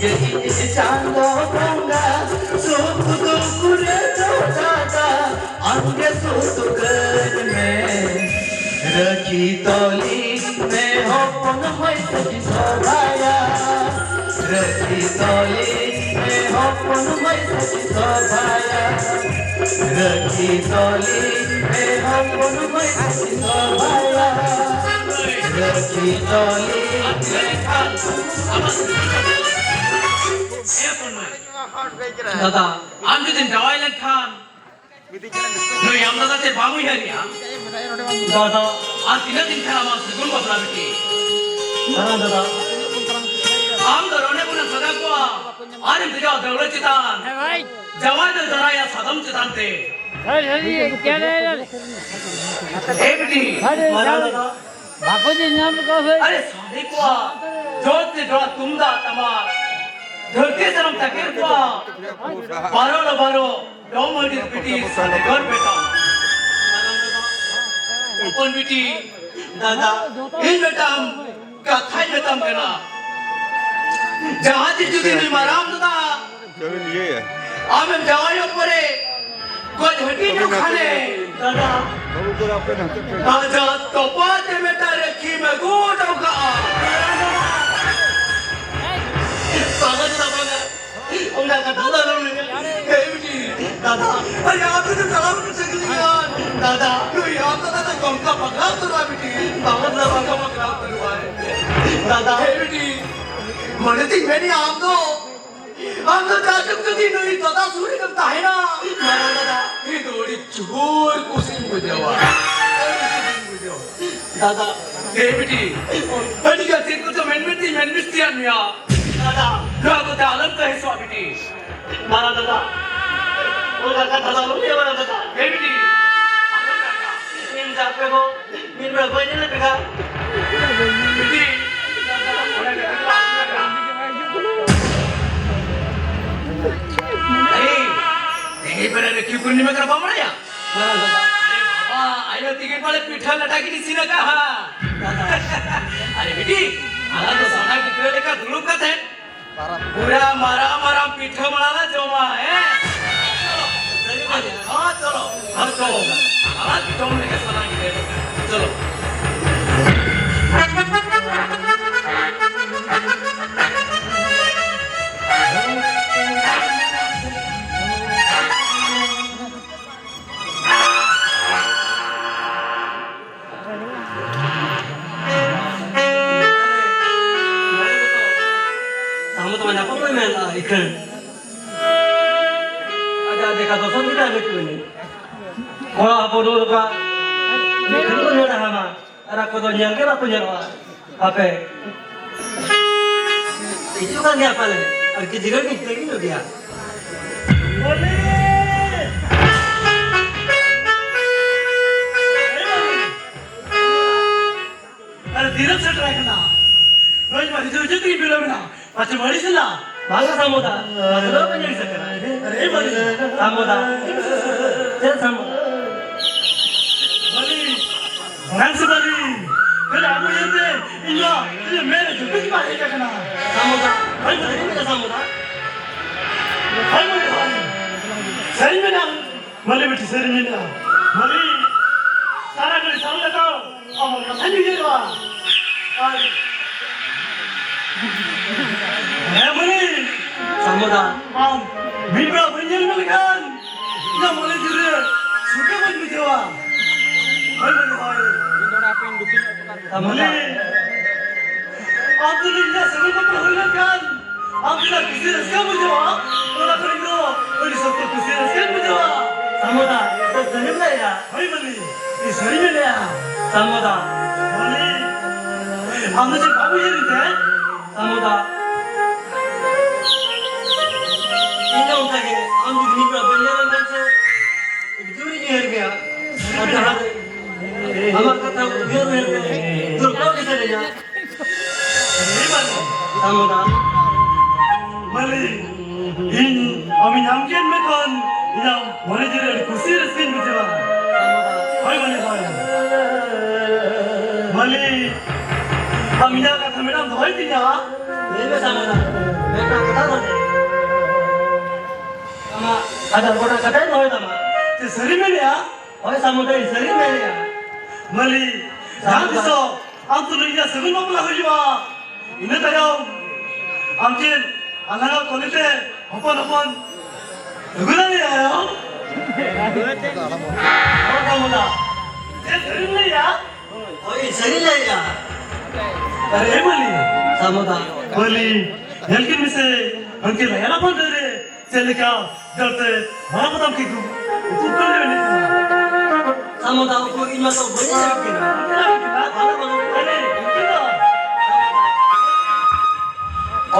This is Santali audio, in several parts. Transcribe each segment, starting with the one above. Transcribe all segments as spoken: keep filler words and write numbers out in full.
ᱪᱟᱸᱫᱚ ᱵᱚᱸᱜᱟ ᱥᱩᱠ ᱫᱩᱠ ᱨᱮᱫᱚ ᱫᱟᱫᱟ ᱟᱢᱜᱮ ᱥᱩᱛᱩᱜ ᱠᱟᱹᱧ ᱢᱮ᱾ ᱨᱟᱹᱠᱷᱤ ᱛᱚᱞᱤ ᱢᱮ ᱦᱚᱯᱚᱱ ᱢᱟᱹᱭ ᱥᱟᱹᱠᱷᱤ ᱥᱚᱵᱷᱟᱭᱟ᱾ ᱨᱟᱹᱠᱷᱤ ᱛᱚᱞᱤ ᱢᱮ ᱦᱚᱯᱚᱱ ᱢᱟᱹᱭ ᱥᱟᱹᱠᱷᱤ ᱥᱚᱵᱷᱟᱭᱟ᱾ ᱨᱟᱹᱠᱷᱤ ᱛᱚᱞᱤ ᱢᱮ ᱦᱚᱯᱚᱱ ᱢᱟᱹᱭ ᱥᱟᱹᱠᱷᱤ ᱥᱚᱵᱷᱟᱭᱟ᱾ ᱨᱟᱹᱠᱷᱤ ᱛᱚᱞᱤ ᱢᱮ ᱫᱟᱫᱟ, ᱟᱢ ᱡᱩᱫᱤᱢ ᱡᱟᱶᱟᱭ ᱞᱮᱱᱠᱷᱟᱱ ᱱᱩᱭ ᱟᱢ ᱫᱟᱫᱟ ᱪᱮᱫ ᱵᱟᱢ ᱩᱭᱦᱟᱹᱨᱮᱜᱼᱟ? ᱫᱟᱫᱟ, ᱟᱨ ᱛᱤᱱᱟᱹᱜ ᱫᱤᱱ ᱠᱷᱟᱱ ᱟᱢᱟᱜ ᱥᱟᱹᱜᱩᱱ ᱵᱟᱯᱞᱟ ᱵᱤᱴᱤ? ᱫᱟᱫᱟ, ᱫᱟᱫᱟ᱾ ᱟᱢ ᱫᱚ ᱱᱚᱰᱮ ᱵᱚᱱᱮᱢ ᱥᱟᱡᱟᱣ ᱠᱚᱣᱟ, ᱟᱨᱮᱢ ᱫᱮᱡᱚᱜᱼᱟ ᱫᱟᱹᱣᱲᱟᱹ ᱪᱮᱛᱟᱱ᱾ ᱦᱮᱸ ᱵᱷᱟᱭ᱾ ᱡᱟᱶᱟᱭ ᱫᱚᱭ ᱫᱚᱨᱟᱭᱟ ᱥᱟᱫᱚᱢ ᱪᱮᱛᱟᱱ ᱛᱮ᱾ ᱦᱮᱸ, ᱦᱮᱸ, ᱪᱮᱫ ᱮ ᱞᱟᱹᱭ ᱫᱟ? ᱮ ᱵᱤᱴᱤ, ᱦᱮᱸ, ᱢᱟᱨᱟᱝ ᱦᱮᱸ᱾ ᱫᱟᱫᱟ᱾ ᱵᱟᱠᱚ ᱧᱮᱞ ᱧᱟᱢ ᱠᱚᱣᱟ ᱥᱮ? ᱟᱨᱮ ᱥᱟᱰᱮ ᱠᱚᱣᱟ, ᱡᱚᱛ ᱡᱚᱲᱟ ᱛᱩᱢᱫᱟᱜ ᱴᱟᱢᱟᱠ, ᱫᱷᱟᱹᱨᱛᱤ ᱥᱟᱱᱟᱢ ᱛᱟᱠᱮᱨ ᱠᱚᱣᱟ, ᱵᱟᱨᱚ ᱞᱚ ᱵᱟᱨᱚ, ᱰᱚᱢ ᱦᱟᱹᱰᱤ ᱵᱤᱴᱤ ᱥᱟᱰᱮ ᱜᱚᱫ ᱵᱮᱴᱟ᱾ ᱦᱚᱯᱚᱱ ᱵᱤᱴᱤ, ᱫᱟᱫᱟ, ᱤᱧ ᱢᱤᱫᱴᱟᱝ ᱠᱟᱛᱷᱟᱧ ᱢᱮᱛᱟᱢ ᱠᱟᱱᱟ᱾ ᱡᱟᱦᱟᱸ ᱛᱤᱥ ᱡᱩᱫᱤ ᱱᱩᱭ ᱢᱟᱨᱟᱝ ᱫᱟᱫᱟ ᱪᱚᱞᱚ ᱱᱤᱭᱟᱹ ᱟᱢᱮᱢ ᱡᱟᱶᱟᱭᱚᱜ ᱯᱚᱨᱮ ᱜᱚᱡ ᱦᱟᱹᱴᱤᱧᱚᱜ ᱠᱷᱟᱱᱮ, ᱫᱟᱫᱟ, ᱵᱟᱹᱵᱩ ᱠᱚᱲᱟ ᱟᱯᱮ ᱱᱟᱛᱮ ᱯᱮ᱾ ᱟᱡᱟᱜ ᱛᱚᱯᱟ ᱛᱮ ᱢᱤᱫᱴᱟᱝ ᱨᱟᱹᱠᱷᱤᱢ ᱟᱹᱜᱩ ᱦᱚᱴᱚ ᱠᱟᱜᱼᱟ᱾ ᱵᱟᱝᱟ ᱫᱟᱫᱟ, ᱵᱟᱝᱟ᱾ ᱚᱱᱟ ᱠᱟᱛᱷᱟ ᱫᱚ ᱟᱞᱚᱢ ᱞᱟᱹᱭᱟ᱾ ᱦᱮᱸ ᱵᱤᱴᱤ, ᱫᱟᱫᱟ, ᱟᱨᱮ ᱟᱯᱮ ᱫᱚ ᱪᱟᱞᱟᱣ ᱠᱟᱛᱮ ᱪᱮᱫ ᱞᱟᱹᱭᱟ? ᱫᱟᱫᱟ, ᱱᱩᱭ ᱟᱢ ᱫᱟᱫᱟ ᱫᱚ ᱜᱚᱝᱠᱟ ᱯᱟᱠᱲᱟᱣ ᱩᱛᱟᱹᱨᱚᱜᱼᱟ ᱵᱤᱴᱤ᱾ ᱵᱟᱝᱟ ᱫᱟᱫᱟ, ᱜᱚᱝᱠᱟ ᱯᱟᱠᱲᱟᱣ ᱩᱛᱟᱹᱨᱚᱜᱼᱟᱭ᱾ ᱫᱟᱫᱟ, ᱦᱮᱸ ᱵᱤᱴᱤ, ᱢᱚᱱᱮ ᱛᱤᱧ ᱢᱮᱱᱮᱜᱼᱟ ᱟᱢ ᱫᱚ ᱟᱢ ᱫᱚ ᱡᱟᱭᱡᱩᱜᱽ ᱡᱩᱫᱤ ᱱᱩᱭ ᱫᱟᱫᱟ ᱥᱩᱨ ᱨᱮᱜᱮᱢ ᱛᱟᱦᱮᱱᱟ, ᱢᱟᱨᱟᱝ ᱫᱟᱫᱟ, ᱤᱧ ᱫᱚ ᱟᱹᱰᱤ ᱡᱳᱨ ᱠᱩᱥᱤᱧ ᱵᱩᱡᱷᱟᱹᱣᱟ᱾ ᱟᱹᱰᱤ ᱠᱩᱥᱤᱧ ᱵᱩᱡᱷᱟᱹᱣᱟ᱾ ᱫᱟᱫᱟ, ᱦᱮᱸ ᱵᱤᱴᱤ, ᱟᱹᱰᱤ ᱜᱟᱱ ᱪᱮᱫ ᱠᱚᱪᱚ ᱢᱮᱱ ᱢᱮᱱᱛᱮᱧ ᱢᱮᱱ ᱢᱤᱥᱛᱤᱭᱟᱫ ᱢᱮᱭᱟ᱾ ᱫᱟᱫᱟ, ᱱᱚᱣᱟ ᱠᱚᱛᱮ ᱟᱞᱚᱢ ᱠᱟᱹᱦᱤᱥᱚᱜᱼᱟ ᱵᱤᱴᱤ᱾ ᱢᱟᱨᱟᱝ ᱫᱟᱫᱟ, ᱚᱱᱟ ᱠᱟᱛᱷᱟ ᱫᱚ ᱟᱞᱚᱢ ᱞᱟᱹᱭᱟ ᱢᱟᱨᱟᱝ ᱫᱟᱫᱟ᱾ ᱦᱮᱸ ᱵᱤᱴᱤ, ᱤᱧ ᱡᱟᱯᱮ ᱦᱚᱸ ᱢᱤᱫ ᱵᱮᱲᱟ ᱵᱟᱹᱧ ᱧᱮᱞ ᱞᱮᱫ ᱯᱮ ᱠᱷᱟᱱ᱾ ᱵᱤᱴᱤ, ᱚᱱᱟ ᱠᱟᱛᱷᱟ ᱫᱚ ᱟᱞᱚᱢ ᱞᱟᱹᱭᱟ᱾ ᱮᱭ, ᱛᱮᱦᱮᱧ ᱵᱮᱲᱟ ᱨᱟᱹᱠᱷᱤ ᱯᱩᱨᱱᱤᱢᱟ ᱠᱟᱱᱟ, ᱵᱟᱢ ᱵᱟᱲᱟᱭᱟ? ᱟᱨᱮ ᱵᱟᱵᱟ, ᱟᱭᱳ ᱛᱤᱠᱤᱱ ᱯᱟᱞᱮ ᱯᱤᱴᱷᱟᱹ ᱞᱟᱴᱷᱟ ᱠᱤᱱ ᱤᱥᱤᱱ ᱟᱠᱟᱫᱼᱟ᱾ ᱟᱨᱮ ᱵᱤᱴᱤ, ᱟᱞᱟᱝ ᱫᱚ ᱥᱟᱱᱟ ᱜᱤᱫᱽᱨᱟᱹ ᱞᱮᱠᱟ ᱫᱩᱲᱩᱵ ᱠᱟᱛᱮ ᱯᱩᱨᱟ ᱢᱟᱨᱟᱝ ᱢᱟᱨᱟᱝ ᱯᱤᱴᱷᱟᱹ ᱢᱟᱲᱟ ᱞᱮ ᱡᱚᱢᱟ, ᱦᱮᱸ? ᱦᱚᱸ, ᱪᱚᱞᱚ᱾ ᱦᱚᱸ, ᱪᱚᱞᱚ᱾ ᱟᱨ ᱡᱚᱢ ᱞᱮᱜᱮ ᱥᱟᱱᱟᱢ ᱜᱮ᱾ ᱪᱚᱞᱚ᱾ ᱟᱢ ᱫᱚ ᱧᱟᱯᱟᱢ ᱞᱮ ᱢᱮᱱ ᱞᱟᱜᱼᱟ, ᱤᱠᱷᱟᱹᱱ᱾ ᱟᱡᱟᱜ ᱫᱮᱠᱷᱟ ᱫᱚᱨᱥᱚᱱ ᱜᱮ ᱛᱟᱭ ᱵᱟᱹᱪᱩᱜ ᱟᱹᱱᱤᱡ᱾ ᱠᱚᱲᱟ ᱦᱚᱯᱚᱱ ᱱᱚᱜᱼᱚ ᱱᱚᱝᱠᱟ ᱢᱤᱫᱴᱷᱮᱱ ᱠᱚ ᱧᱮᱞ ᱦᱟᱢᱟ, ᱟᱨ ᱟᱠᱚ ᱫᱚ ᱧᱮᱞ ᱜᱮ ᱵᱟᱠᱚ ᱧᱮᱞᱚᱜᱼᱟ᱾ ᱟᱯᱮ ᱦᱤᱡᱩᱜ ᱠᱟᱱ ᱜᱮᱭᱟ ᱯᱟᱞᱮ, ᱟᱨ ᱠᱤ ᱡᱤᱨᱟᱹ ᱜᱮ ᱛᱤᱸᱜᱩ ᱧᱚᱜ ᱜᱮᱭᱟ᱾ ᱵᱚᱞᱮ! ᱟᱨ ᱛᱤᱨᱮᱢ ᱥᱮᱴᱮᱨ ᱟᱠᱟᱱᱟ? ᱱᱚᱜᱼᱚᱭ ᱢᱟ ᱦᱤᱡᱩᱜ ᱦᱤᱡᱩᱜ ᱛᱮᱜᱮ ᱵᱤᱞᱚᱢ ᱮᱱᱟ᱾ ᱯᱟᱪᱷᱮ ᱵᱟᱹᱲᱤᱡ ᱮᱱᱟ? ᱵᱟᱝᱟ ᱥᱟᱢᱚᱫᱟ, ᱯᱟᱥᱮ ᱫᱚ ᱵᱟᱹᱧ ᱟᱹᱲᱤᱥ ᱟᱠᱟᱱᱟ᱾ ᱟᱨᱮ ᱵᱟᱹᱲᱤᱡ᱾ ᱥᱟᱢᱚᱫᱟ᱾ ᱪᱮᱫ ᱥᱟᱢᱚᱫᱟ? ᱵᱟᱹᱲᱤᱡ᱾ ᱵᱟᱝ ᱥᱮ ᱵᱟᱹᱲᱤᱡ᱾ ᱠᱷᱟᱹᱞᱤ ᱟᱵᱚ ᱤᱭᱟᱹᱛᱮ ᱤᱧ ᱢᱟ ᱤᱧᱟᱹᱜ ᱢᱮᱫ ᱨᱮ ᱡᱩᱯᱤ ᱜᱮ ᱵᱟᱝ ᱦᱮᱡ ᱟᱠᱟᱱᱟ᱾ ᱥᱟᱢᱚᱫᱟ᱾ ᱦᱳᱭ ᱵᱟᱹᱲᱤᱡ ᱢᱮᱱᱟᱜᱼᱟ ᱥᱟᱢᱚᱫᱟ᱾ ᱦᱳᱭ ᱵᱟᱹᱲᱤᱡ ᱦᱳᱭ᱾ ᱥᱟᱹᱨᱤ ᱢᱮᱱᱟᱜ᱾ ᱢᱟᱹᱞᱤ ᱵᱤᱴᱤ ᱥᱟᱹᱨᱤ ᱢᱮᱱᱟᱜᱼᱟ᱾ ᱢᱟᱹᱞᱤ, ᱥᱟᱨᱟ ᱜᱷᱟᱹᱲᱤ ᱥᱟᱢᱞᱮ ᱛᱟᱢ, ᱟᱢᱟᱜ ᱠᱟᱛᱷᱟᱧ ᱩᱭᱦᱟᱹᱨᱚᱜᱼᱟ᱾ ᱟᱨ ᱦᱮᱸ ᱢᱟᱹᱞᱤ, ᱥᱟᱢᱚᱫᱟ᱾ ᱟᱢ ᱢᱤᱫ ᱵᱮᱲᱟ ᱵᱟᱹᱧ ᱧᱮᱞ ᱢᱮ ᱞᱮᱠᱷᱟᱱ, ᱤᱧᱟᱹᱜ ᱢᱚᱱᱮ ᱡᱤᱣᱤ ᱨᱮ ᱥᱩᱠ ᱜᱮ ᱵᱟᱹᱧ ᱵᱩᱡᱷᱟᱹᱣᱟ᱾ ᱦᱳᱭ ᱢᱟᱹᱞᱤ, ᱦᱳᱭ᱾ ᱥᱟᱢᱚᱫᱟ᱾ ᱢᱟᱹᱞᱤ, ᱟᱢ ᱛᱩᱞᱩᱡ ᱤᱧᱟᱹᱜ ᱥᱟᱹᱜᱟᱹᱭ ᱵᱟᱯᱞᱟ ᱦᱩᱭ ᱞᱮᱱᱠᱷᱟᱱ, ᱟᱢ ᱛᱤᱱᱟᱹᱜ ᱠᱩᱥᱤ ᱨᱟᱹᱥᱠᱟᱹᱢ ᱵᱩᱡᱷᱟᱹᱣᱟ, ᱚᱱᱟ ᱠᱷᱚᱱ ᱤᱧ ᱫᱚ ᱟᱹᱰᱤ ᱥᱚᱠᱛᱚ ᱠᱩᱥᱤ ᱨᱟᱹᱥᱠᱟᱹᱧ ᱵᱩᱡᱷᱟᱹᱣᱟ᱾ ᱥᱟᱢᱚᱫᱟ, ᱪᱮᱫ ᱥᱟᱹᱨᱤᱢ ᱞᱟᱹᱭᱮᱜᱼᱟ? ᱦᱳᱭ ᱢᱟᱹᱞᱤ, ᱤᱧ ᱥᱟᱹᱨᱤᱧ ᱞᱟᱹᱭᱟ᱾ ᱥᱟᱢᱚᱫᱟ᱾ ᱢᱟᱹᱞᱤ, ᱟᱢ ᱫᱚ ᱪᱮᱫ ᱵᱟᱢ ᱩᱭᱦᱟᱹᱨᱤᱧ ᱛᱮ? ᱥᱟᱢᱚᱫᱟ᱾ ᱤᱧ ᱦᱚᱸ ᱚᱱᱠᱟ ᱜᱮ, ᱟᱢ ᱡᱩᱫᱤ ᱢᱤᱫ ᱵᱮᱲᱟ ᱵᱟᱹᱧ ᱧᱮᱞ ᱞᱮᱱᱠᱷᱟᱱ ᱥᱮ, ᱡᱳᱨᱤᱧ ᱩᱭᱦᱟᱹᱨ ᱢᱮᱭᱟ᱾ ᱟᱨ ᱡᱟᱦᱟᱸ ᱟᱢᱟᱜ ᱠᱟᱛᱷᱟ ᱩᱭᱦᱟᱹᱨ ᱩᱭᱦᱟᱹᱨ ᱛᱮ ᱫᱩᱨᱵᱚᱞ ᱜᱮ ᱥᱟᱱᱟᱧᱟ᱾ ᱥᱟᱢᱚᱫᱟ᱾ ᱢᱟᱹᱞᱤ, ᱤᱧ ᱟᱢᱤᱧ ᱧᱟᱢ ᱠᱮᱫ ᱢᱮ ᱠᱷᱟᱱ ᱤᱧᱟᱹᱜ ᱢᱚᱱᱮ ᱡᱤᱣᱤ ᱨᱮ ᱟᱹᱰᱤ ᱠᱩᱥᱤ ᱨᱟᱹᱥᱠᱟᱹᱧ ᱵᱩᱡᱷᱟᱹᱣᱟ᱾ ᱦᱳᱭ ᱢᱟᱹᱞᱤ, ᱦᱳᱭ᱾ ᱢᱟᱹᱞᱤ, ᱟᱢ ᱤᱧᱟᱹᱜ ᱠᱟᱛᱷᱟ ᱢᱮᱰᱟᱢ ᱫᱚᱦᱚᱭ ᱛᱤᱧᱟ? ᱟᱢᱟᱜ ᱟᱡᱟᱨ ᱜᱚᱴᱟ ᱠᱟᱛᱮ ᱫᱚᱦᱚᱭ ᱛᱟᱢᱟ᱾ ᱪᱮᱫ ᱥᱟᱹᱨᱤ ᱢᱮᱱᱮᱜᱼᱟ? ᱦᱳᱭ ᱥᱟᱹᱢᱩᱫᱟᱹᱭ, ᱥᱟᱹᱨᱤ ᱢᱮᱱᱮᱜᱼᱟ᱾ ᱢᱟᱹᱞᱤ, ᱡᱟᱦᱟᱸ ᱛᱤᱥᱚᱜ ᱟᱢ ᱛᱩᱞᱩᱡ ᱤᱧᱟᱹᱜ ᱥᱟᱹᱜᱩᱱ ᱵᱟᱯᱞᱟ ᱦᱩᱭᱩᱜᱼᱟ, ᱤᱱᱟᱹ ᱛᱟᱭᱚᱢ ᱟᱢ ᱪᱮᱫ ᱟᱞᱟᱝᱟᱜ ᱠᱚᱞᱮ ᱛᱮ ᱦᱚᱯᱚᱱ ᱦᱚᱯᱚᱱ ᱟᱹᱜᱩ ᱫᱟᱲᱮᱭᱟᱜᱼᱟ? ᱦᱳᱭ ᱥᱟᱹᱢᱩᱫᱟ, ᱪᱮᱫ ᱥᱟᱹᱨᱤᱢ ᱞᱟᱹᱭᱮᱜᱼᱟ? ᱦᱳᱭ, ᱥᱟᱹᱨᱤ ᱞᱟᱹᱭᱮᱜᱼᱟ᱾ ᱟᱨᱮ ᱢᱟᱹᱞᱤ᱾ ᱥᱟᱢᱚᱫᱟ᱾ ᱢᱟᱹᱞᱤ, ᱧᱮᱞ ᱠᱤᱱ ᱢᱮᱥᱮ, ᱦᱟᱹᱱᱠᱤᱱ ᱞᱟᱭᱟ ᱞᱟᱯᱟᱱ ᱰᱟᱹᱨ ᱨᱮ ᱪᱮᱫ ᱞᱮᱠᱟ ᱡᱚᱲᱛᱮ ᱢᱟᱨᱟᱝ ᱵᱚᱫᱟᱢ ᱠᱤᱱ ᱩᱠᱩ ᱩᱠᱩ ᱠᱚ ᱮᱱᱮᱡ ᱠᱟᱱᱟ᱾ ᱥᱟᱢᱚᱫᱟ, ᱩᱠᱩᱨ ᱤᱧ ᱢᱟ ᱛᱚ ᱵᱟᱹᱧ ᱧᱮᱞ ᱠᱤᱱᱟ᱾ ᱵᱟᱹᱧ ᱧᱮᱞ ᱠᱤᱱᱟ᱾ ᱵᱟᱝ, ᱵᱟᱝ, ᱵᱟᱝ, ᱵᱟᱝ, ᱵᱟᱝ᱾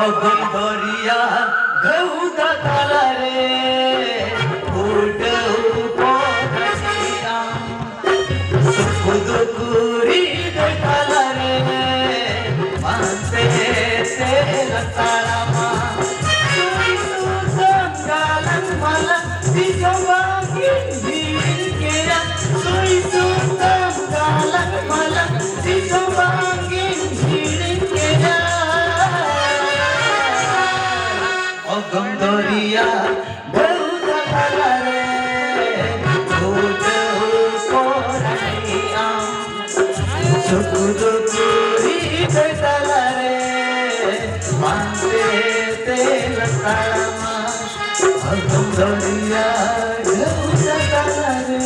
ᱚᱜᱚᱢ ᱫᱚᱨᱭᱟ ᱜᱟᱹᱣᱫᱟ ᱛᱟᱞᱟᱨᱮ ᱩᱰᱟᱹᱣ ᱠᱚ ᱨᱟᱥᱤᱭᱟ᱾ ᱥᱩᱠᱩ ᱫᱩᱠᱩ ᱨᱤᱫ ᱛᱟᱞᱟᱨᱮ ᱢᱟᱱᱛᱮ ᱛᱮᱞᱟ ᱛᱟᱲᱟᱢᱟ᱾ ᱥᱩᱭ ᱥᱩᱛᱟᱹᱢ ᱜᱟᱞᱟᱝ ᱢᱟᱞᱟ ᱛᱤᱥ ᱦᱚᱸ ᱵᱟᱝ ᱤᱧ ᱦᱤᱲᱤᱧ ᱠᱮᱭᱟ᱾ ᱥᱩᱭ ᱥᱩᱛᱟᱹᱢ ᱜᱟᱞᱟᱝ ᱢᱟᱞᱟ ᱛᱤᱥ ᱦᱚᱸ ᱵᱟᱝ ᱤᱧ ᱦᱤᱲᱤᱧ ᱠᱮᱭᱟ᱾ ᱚᱜᱚᱢ ᱫᱚᱨᱭᱟ ᱰᱷᱮᱣᱫᱟ ᱛᱟᱞᱟᱨᱮ ᱩᱰᱟᱹᱣ ᱠᱚ ᱨᱟᱱᱤ ᱟᱢ᱾ ᱥᱩᱠᱩ ᱫᱩᱠᱩ ᱨᱤᱫ ᱛᱟᱞᱟᱨᱮ ᱯᱟᱱᱛᱮ ᱛᱮᱞᱮ ᱛᱟᱲᱟᱢᱟ᱾ ᱚᱜᱚᱢ ᱫᱚᱨᱭᱟ ᱰᱷᱮᱣᱫᱟ ᱛᱟᱞᱟᱨᱮ᱾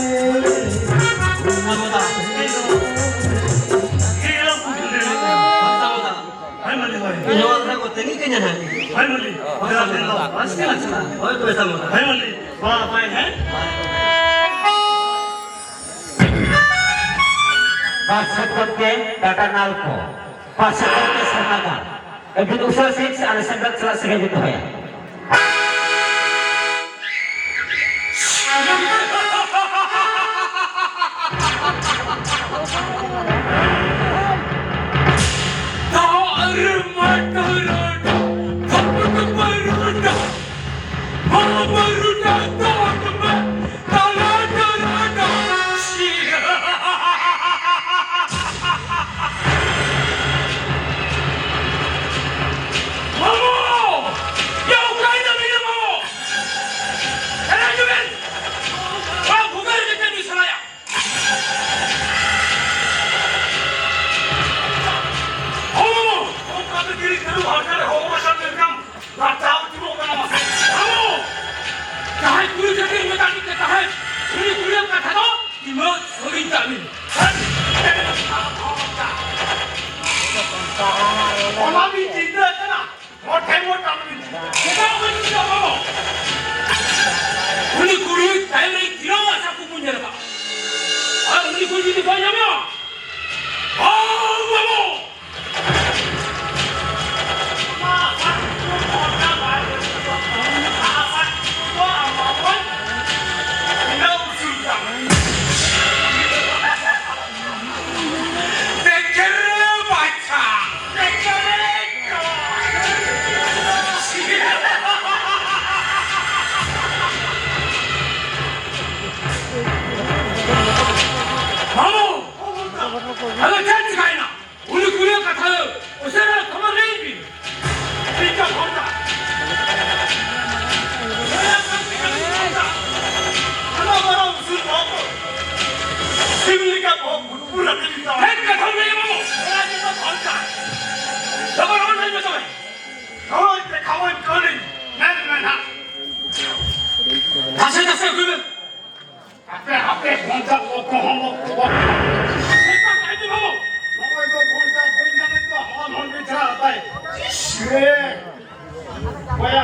ᱦᱳᱭ ᱢᱟᱹᱞᱤ, ᱦᱳᱭ᱾ ᱤᱧ ᱦᱚᱸ ᱚᱱᱟ ᱠᱚ ᱛᱟᱺᱜᱤ ᱠᱟᱹᱧᱟ ᱱᱟᱦᱟᱜ᱾ ᱦᱳᱭ ᱢᱟᱹᱞᱤ, ᱫᱮᱞᱟ ᱛᱮᱦᱮᱧ ᱫᱚ ᱵᱟᱥᱠᱮ ᱞᱟᱝ ᱪᱟᱞᱟᱜᱼᱟ᱾ ᱦᱳᱭ ᱛᱚᱵᱮ ᱥᱟᱢᱚᱫᱟ᱾ ᱦᱳᱭ ᱢᱟᱹᱞᱤ, ᱵᱟ ᱵᱟᱭ ᱦᱮᱸ᱾ ᱯᱟᱥᱮ ᱠᱚᱛᱮ ᱴᱟᱴᱟ ᱱᱟᱞᱠᱚ, ᱯᱟᱥᱮ ᱠᱚᱛᱮ ᱥᱟᱨᱱᱟᱜᱟᱲ, ᱟᱹᱵᱤᱱ ᱩᱥᱟᱹᱨᱟ ᱥᱟᱺᱦᱤᱡ ᱥᱮ ᱟᱞᱮ ᱥᱮᱱ ᱫᱚ ᱪᱟᱞᱟᱜ ᱥᱟᱹᱜᱟᱹᱭ ᱵᱤᱱ ᱫᱚᱦᱚᱭᱟ᱾ ᱚᱱᱟ ᱵᱤᱱ ᱪᱤᱱᱛᱟᱹ ᱠᱟᱱᱟ? ᱢᱚᱴᱷᱮ ᱢᱚᱴ ᱟᱞᱚᱵᱤᱱ ᱪᱤᱱᱛᱟᱹ᱾ ᱪᱮᱫᱟᱜ ᱵᱟᱹᱧ ᱪᱤᱱᱛᱟᱹ, ᱵᱟᱵᱟ? ᱩᱱᱤ ᱠᱩᱲᱤ ᱛᱟᱭᱚᱢ ᱨᱮ ᱛᱤᱱᱟᱹᱜ ᱟᱥᱟ ᱠᱩᱠᱢᱩᱧ ᱧᱮᱞ ᱟᱠᱟᱫᱼᱟ᱾ ᱟᱨ ᱩᱱᱤ ᱠᱩᱲᱤ ᱡᱩᱫᱤ ᱵᱟᱭ ᱧᱟᱢᱚᱜᱼᱟ, ᱵᱟᱝ ᱧᱟᱢᱚᱜ᱾ ᱵᱟᱹᱵᱩ! ᱟᱫᱚ ᱪᱮᱫ ᱪᱤᱠᱟᱹᱭᱮᱱᱟ? ᱩᱱᱤ ᱠᱩᱲᱤᱭᱟᱜ ᱠᱟᱛᱷᱟ ᱫᱚ ᱩᱥᱟᱹᱨᱟ ᱠᱷᱚᱵᱚᱨ ᱞᱟᱹᱭ ᱵᱤᱱ᱾ ᱴᱷᱤᱠ ᱜᱮᱭᱟ, ᱵᱷᱚᱨᱥᱟ᱾ ᱦᱟᱱᱟ ᱢᱟᱨᱟᱝ ᱩᱥᱩᱞ ᱵᱚᱦᱚᱜ ᱠᱚ ᱥᱤᱢ ᱞᱮᱠᱟ ᱵᱚᱦᱚᱜ ᱵᱷᱩᱴᱯᱩᱨ ᱟᱛᱮ ᱵᱤᱱ ᱫᱟᱬᱟᱱᱟ᱾ ᱴᱷᱤᱠ ᱠᱟᱛᱷᱟᱢ ᱞᱟᱹᱭ, ᱵᱟᱹᱵᱩ᱾ ᱚᱱᱟ ᱜᱮᱛᱚ ᱵᱷᱚᱨᱥᱟ᱾ ᱠᱷᱚᱵᱚᱨ ᱚᱞ ᱞᱟᱹᱭ ᱢᱮ ᱛᱚᱵᱮ᱾ ᱠᱷᱚᱵᱚᱨ ᱛᱮ ᱠᱷᱚᱵᱚᱨ ᱠᱚᱞᱤᱧ ᱢᱮᱱ ᱢᱮ ᱱᱟᱦᱟᱜ᱾ ᱛᱟᱥᱮ ᱛᱟᱥᱮ ᱟᱹᱜᱩᱭ ᱢᱮ᱾ ᱦᱟᱯᱮ, ᱦᱟᱯᱮ, ᱵᱷᱚᱱᱴᱟ ᱚᱠᱚ ᱦᱚᱸ ᱵᱟᱠᱚ ᱵᱟᱠᱚ᱾ ᱪᱮᱫ ᱠᱟᱛᱷᱟ ᱤᱫᱤ ᱵᱟᱹᱵᱩ? ᱱᱚᱜᱼᱚᱭ ᱛᱚ ᱵᱷᱚᱱᱴᱟ ᱵᱟᱹᱧ ᱢᱮᱱᱮᱫ ᱫᱚ ᱦᱚᱲ ᱦᱚᱲ ᱵᱤᱪᱟᱹᱨ ᱦᱟᱛᱟᱭ᱾ ᱤᱥ ᱨᱮ! ᱵᱚᱭᱟ